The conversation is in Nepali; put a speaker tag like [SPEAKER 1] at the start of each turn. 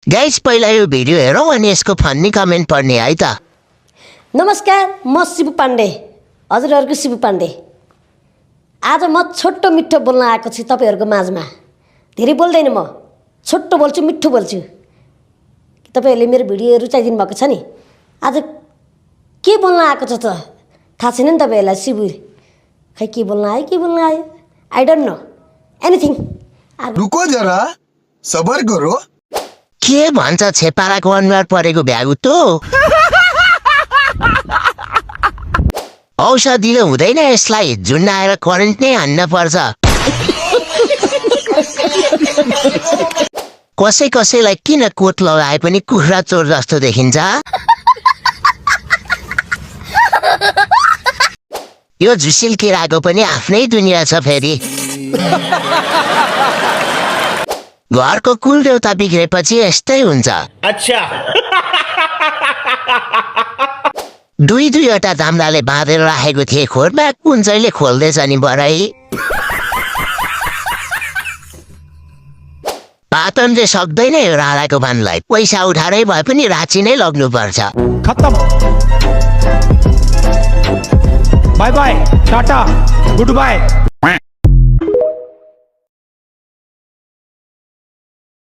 [SPEAKER 1] गाइस पहिला यो भिडियो हेरौँ अनि यसको फन्नी कमेन्ट पढ्ने है त।
[SPEAKER 2] नमस्कार, म शिव पाण्डे, हजुरहरूको शिव पाण्डे। आज म छोटो मिठो बोल्न आएको छु तपाईहरुको माझमा। धेरै बोल्दैन, म छोटो बोल्छु, मिठो बोल्छु। तपाईहरुले मेरो भिडियो रुचाइदिनु भएको छ नि। आज के बोल्न आएको छ त थाहा छैन नि तपाईहरुलाई। शिव खै के बोल्न आयो आई डोन्ट नो एनीथिङ।
[SPEAKER 3] रुको जरा, सबर करो।
[SPEAKER 1] के भन्छ छेपाराको अनुहार परेको भ्यागु त औषधिले हुँदैन, यसलाई झुन्डाएर करेन्ट नै हान्न पर्छ। कसैलाई किन कोट लगाए पनि कुखुरा चोर जस्तो देखिन्छ। यो झुसिल किराको पनि आफ्नै दुनियाँ छ फेरि। घरको कुल देउता बिग्रेपछि यस्तै हुन्छ।
[SPEAKER 4] अच्छा।
[SPEAKER 1] दुईवटा दाम्राले बाँधेर राखेको थिए खोरमा, कुन चाहिँले खोल्दैछ नि बराई। पातनले सक्दैन यो राधाको भानलाई, पैसा उठाएरै भए पनि राँची नै लग्नुपर्छ।
[SPEAKER 5] खत्म। Bye bye, tata, good bye.